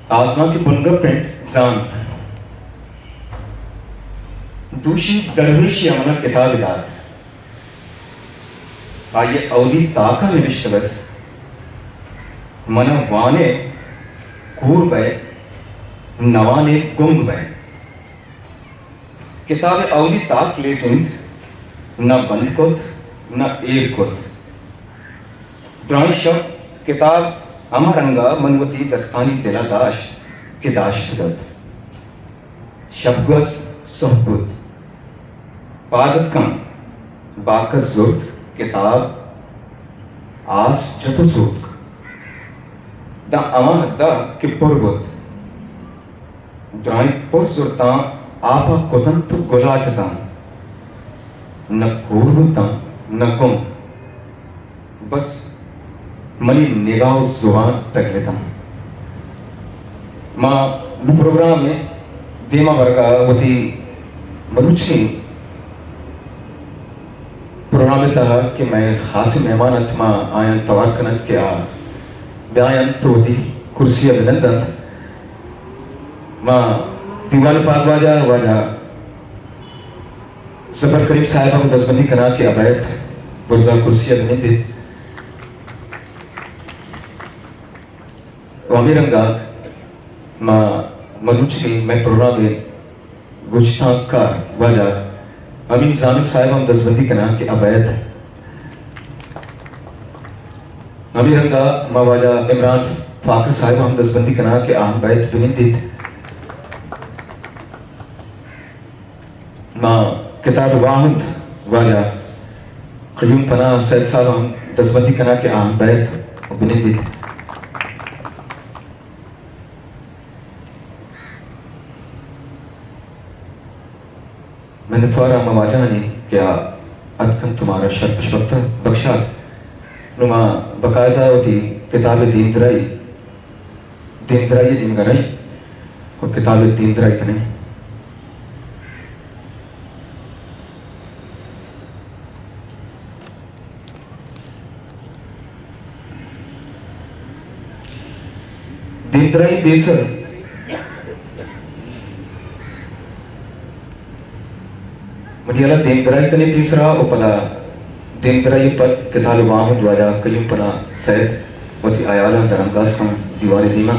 آزمانک ءِ بنگپ انت زانت۔ دوشی درویشے ءَ منا کتابے دات۔ آئی ءِ اولی تاک ءَ نبشتہ ات، منا وان ئے کور بئے، نہ وان ئے گنگ بئے۔ کتاب ءِ اولی تاک لیٹ انت، نہ بند کت، نہ ایر کت۔ درائیں شپ کتاب ہما رنگ ءَ من وتی دستانی دل ءَ داشت کہ داشتگ ات۔ شپ گوست، سہب بوت۔ پاد اتکاں، باکس زرت، کتاب آس جت ءُ سوتک۔ داں ہما حد ءَ کہ پر بوت۔ درائیں پر زرتاں، آپ ءَ کتنت ءُ گلات اتاں۔ نہ کور بوتاں، نہ گم۔ بس منی نگاہ ءُ زبان ٹگلتاں۔ ما نوں پروگرام ءِ دیما برگ ءَ وتی مروچی پروگرام ءِ تہا کہ مئے خاصیں مہمان انت، ما آیاں توار کنت کہ آ بیاینت ءُ وتی کرسی ءَ بنندنت۔ ما دیوان ءِ پاد واجہ، واجہ ظفر کریم صاحب ءَ دزبندی کناں کہ آ بئیت برزا کرسی ءَ بنندیت۔ ءُ ہمے رنگ ءَ ما مروچی مئے پروگرام ءِ گچتانک کار واجہ امین زامل صاحب ءَ دزبندی کناں کہ آ بئیت۔ ہمے رنگ ءَ ما واجہ عمران فاقر صاحب ءَ دزبندی کناں کہ آ ہم بئیت بنندیت۔ ما کتاب ءِ واہند واجہ قیوم پناہ سید صاحب ءَ دزبندی کناں کہ آ ہم بئیت ءُ بنندیت۔ منتوار آں ما واجہانی کہ آ اتکنت ءُ مارا شرپ ءُ شپتہ بکشات۔ نوں ما باقاعدہ وتی کتاب ءِ دیمدرائی، دیمدرائی ءِ نیمگ ءَ رئیں ءُ کتاب ءِ دیمدرائی کنیں۔ دیمدرائی پیسر منی ہیال ءَ دیمدرائی کنیں پیسرا ءُ پدا دیمدرائی ءَ پد کتاب ءِ واہند واجہ قیوم پناہ سید وتی ہیالاں درہمگاز کن دیوان ءِ دیما۔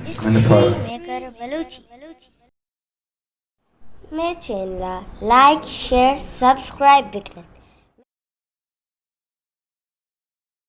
ہسٹری میکر بلوچی۔ مئے چینل ءَ لائک، شیئر، سبسکرائب بکنت۔